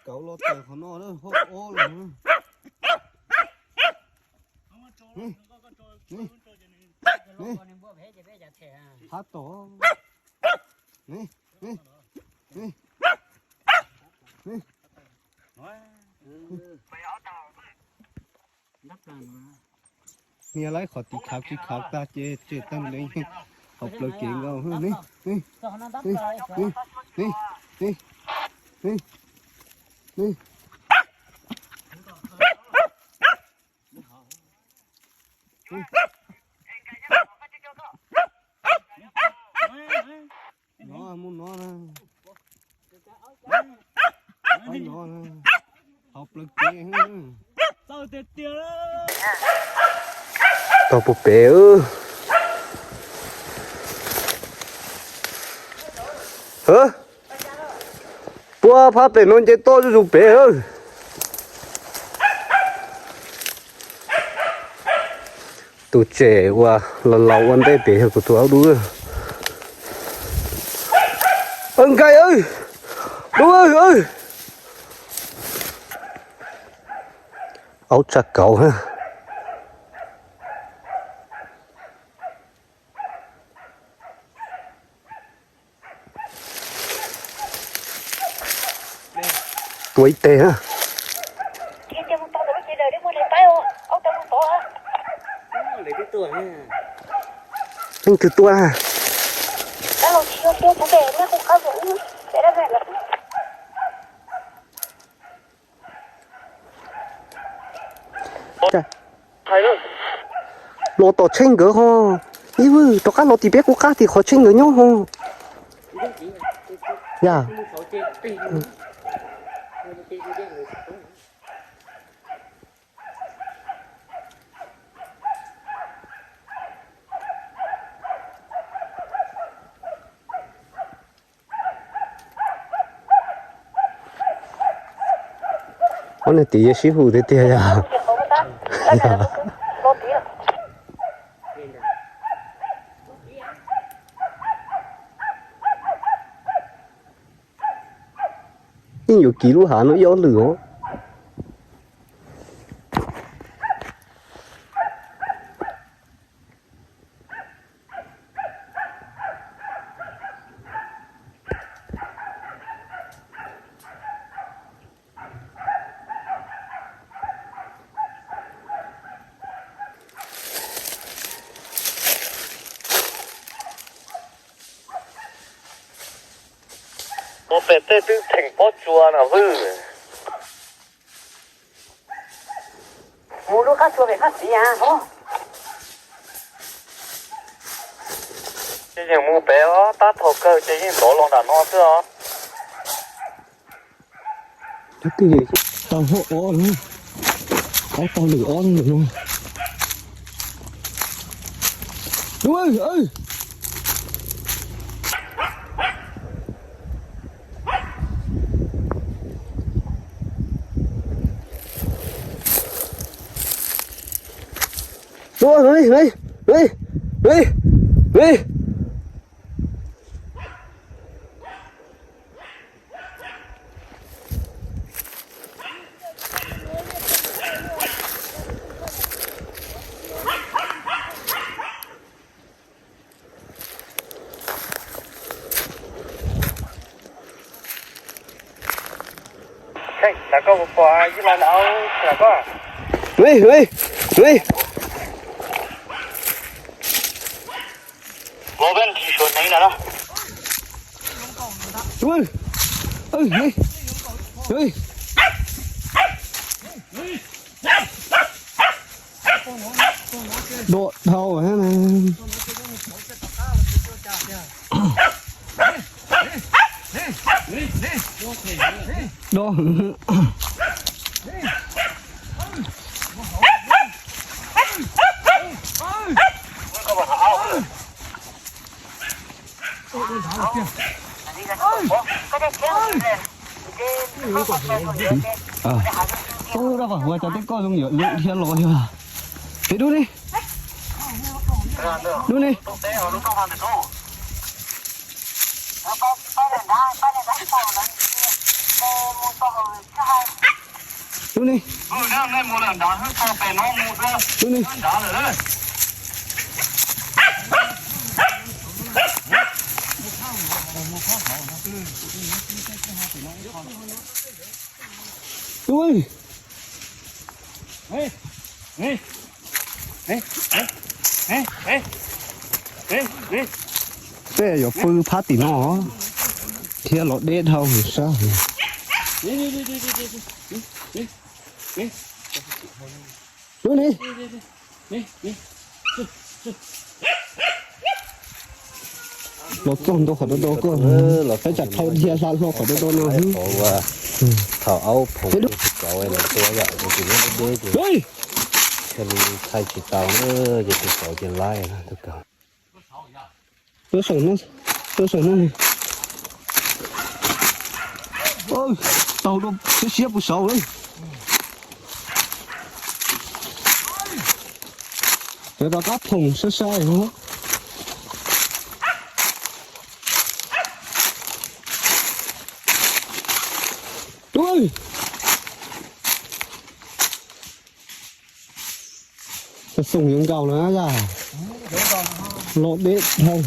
Kauv los tawm qhov no hauv ob lawm. Hab tom. Niag laib qhov tiv khav tsis khav tag ces tsem tag ntev hauv plawv kev nkaus. No, mus no na. No na. Hauv plawv kev. Tau puag pem. Puag phab pem no nce toj zuj zus pem. Tus tsem uas los laus ua ntej pem yog kuv tus aub dub. Nkaij, dub. Aub tsa kauv. Tua ib teg na. Leej twg tua na? Los tom Tsheej nkawd ho. Ib vwj rov qab los tim peb qub qab tim qhov Tsheej nkawd nyob ho. Yog. Ob niag tim yog sib hu tiag tiag yog. Yeej yuav kiv lub hav no ib ob lwm os. Ua pem tej twb theem pob tsuas no vwj. Mus lub qab tsuas pem qab xiv a. Ces yeej mus pem os, tab thaum kawg ces yeej ntov los nram no xwb os. Tau hauv ob lawm, aub tau lwm ob ntawm no. Dua dhau. Dua. Ub, rau qhov ua cas tej koj zoo yam lwm dhia los yog. Peb dub ne. Dub ne. Tub ni. Tub ni. Tub. Tej yuav pw phab tim no thiab, los deb dhau sab. Tub ni. Los txog ntua qhov do do koj, peb tsam dhau dhia hla hlo qhov do do no. Thaum aub phoom ces tus tsov los tua yam tus deb deb ces thiaj li thaij tsis tau na, ces tus tsov ces laib tus kawg. Tuaj saum no, tuaj saum no. Taug siab siab puas saud lawm. Cov rov qab phoom sai sai. Tub, xoo yuav nkaus lawm yaj, los deb dhau.